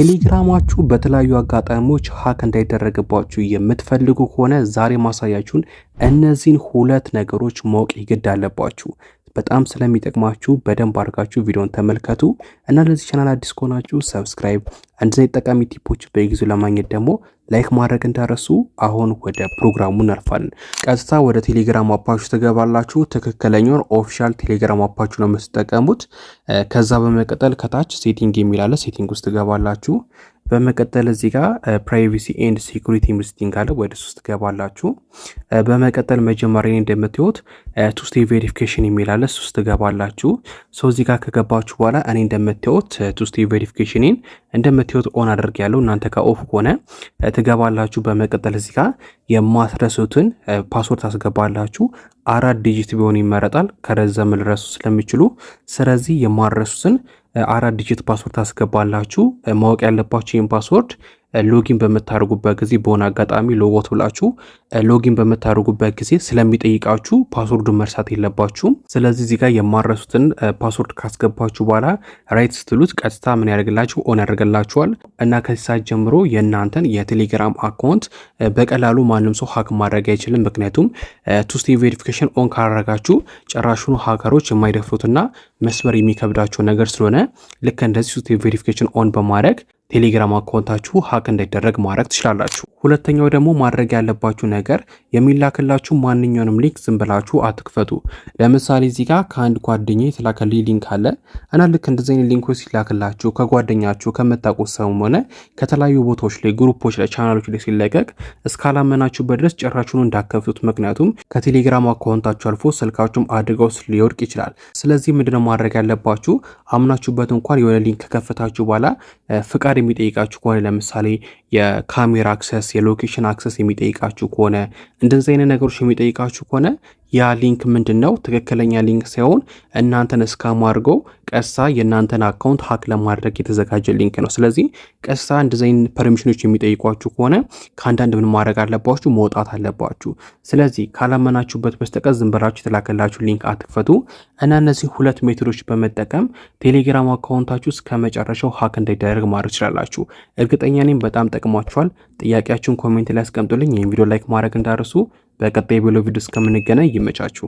ቴሌግራማችሁ በተለያዩ አጋጣሚዎች hack እንዳይደረግባችሁ የምትፈልጉ ከሆነ ዛሬ ማሳያችሁን እነዚህን ሁለት ነገሮች ማወቅ ይግድ አለባችሁ። በጣም ስለሚጠቅማችሁ በደንብ አድርጋችሁ ቪዲዮን ተመልከቱ እና ለዚህ ቻናል አዲስ ከሆናችሁ subscribe፣ እንደዚህ ጠቃሚ tip ኦች በጊዜው ለማግኘት ደግሞ like ማድረግ እንዳትረሱ። አሁን ወደ ፕሮግራሙ እናልፋለን። ቀጥታ ወደ ቴሌግራም app ኣችሁ ትገባላችሁ። ትክክለኛውን official ቴሌግራም app ኣችሁ ነው የምትጠቀሙት። ከዛ በመቀጠል ከታች setting የሚል አለ። Setting ውስጥ ትገባላችሁ። በመቀጠል እዚህ ጋር privacy and security የሚል setting አለ። ወደ እሱ ትገባላችሁ። በመቀጠል መጀመሪያ እንደምታዩት two step verification የሚል አለ። እሱ ውስጥ ትገባላችሁ። So እዚህ ጋር ከገባችሁ በኋላ እኔ እንደምታዩት two step verification ን እንደምታዩት on አድርጌያለሁ። እናንተ ጋር off ከሆነ ትገባላችሁ። በመቀጠል እዚህ ጋር የማትረሱትን password ታስገባላችሁ። አራት digit ቢሆን ይመረጣል፣ ከረዘም ልረሱ ስለሚችሉ። ስለዚህ የማትረሱትን አራት digit password ታስገባላችሁ። ማወቅ ያለባችሁ ይህን password login በምታደርጉበት ጊዜ፣ በሆነ አጋጣሚ logout ብላችሁ login በምታደርጉበት ጊዜ ስለሚጠይቃችሁ password ኡን መርሳት የለባችሁም። ስለዚህ እዚህ ጋር የማትረሱትን password ካስገባችሁ በኋላ right ስትሉት ቀጥታ ምን ያደርግላችሁ? On ያደርግላችኋል። እና ከዚህ ሰዓት ጀምሮ የእናንተን የቴሌግራም account በቀላሉ ማንም ሰው hack ማድረግ አይችልም። ምክንያቱም two step verification on ካደረጋችሁ ጭራሹኑ hacker ኦች የማይደፍሩትና መስበር የሚከብዳቸው ነገር ስለሆነ ልክ እንደዚህ two step verification on በማድረግ ቴሌግራም account ኣችሁ hack እንዳይደረግ ማድረግ ትችላላችሁ። ሁለተኛው ደግሞ ማድረግ ያለባችሁ ነገር የሚላክላችሁ ማንኛውንም link ዝም ብላችሁ አትክፈቱ። ለምሳሌ እዚህ ጋር ከአንድ ጓደኛ የተላከልኝ link አለ እና ልክ እንደዚህ አይነት link ኦች ሲላክላችሁ ከጓደኛችሁ፣ ከምታውቁት ሰውም ሆነ ከተለያዩ ቦታዎች ላይ፣ group ኦች ላይ፣ ቻናሎች ላይ ሲለቀቅ እስካላመናችሁበት ድረስ ጭራሹኑ እንዳትከፍቱት። ምክንያቱም ከቴሌግራም account ኣችሁ አልፎ ስልካችሁም አደጋ ውስጥ ሊወድቅ ይችላል። ስለዚህ ምንድነው ማድረግ ያለባችሁ? አምናችሁበት እንኳን የሆነ link ከከፈታችሁ በኋላ ፍቃድ የሚጠይቃችሁ ከሆነ፣ ለምሳሌ የካሜራ access፣ የ location access የሚጠይቃችሁ ከሆነ፣ እንደዚህ አይነት ነገሮች የሚጠይቃችሁ ከሆነ ያ link ምንድን ነው? ትክክለኛ link ሳይሆን እናንተን scam አድርገው ቀስታ የእናንተን account hack ለማድረግ የተዘጋጀ link ነው። ስለዚህ ቀስታ እንደዚህ አይነት permission ኦች የሚጠይቋችሁ ከሆነ ከአንዳንድ ምን ማድረግ አለባችሁ? መውጣት አለባችሁ። ስለዚህ ካላመናችሁበት በስተቀር ዝም ብላችሁ የተላከላችሁ link አትክፈቱ እና እነዚህ ሁለት method ኦች በመጠቀም ቴሌግራም account ኣችሁ እስከ መጨረሻው hack እንዳይደረግ ማድረግ ትችላላችሁ። እርግጠኛ ነኝ በጣም ጠቅሟችኋል። ጥያቄያችሁን comment ላይ አስቀምጡልኝ። ይህን ቪዲዮ like ማድረግ እንዳትረሱ። በቀጣይ ቪዲዮ እስከምንገናኝ ይመቻችሁ።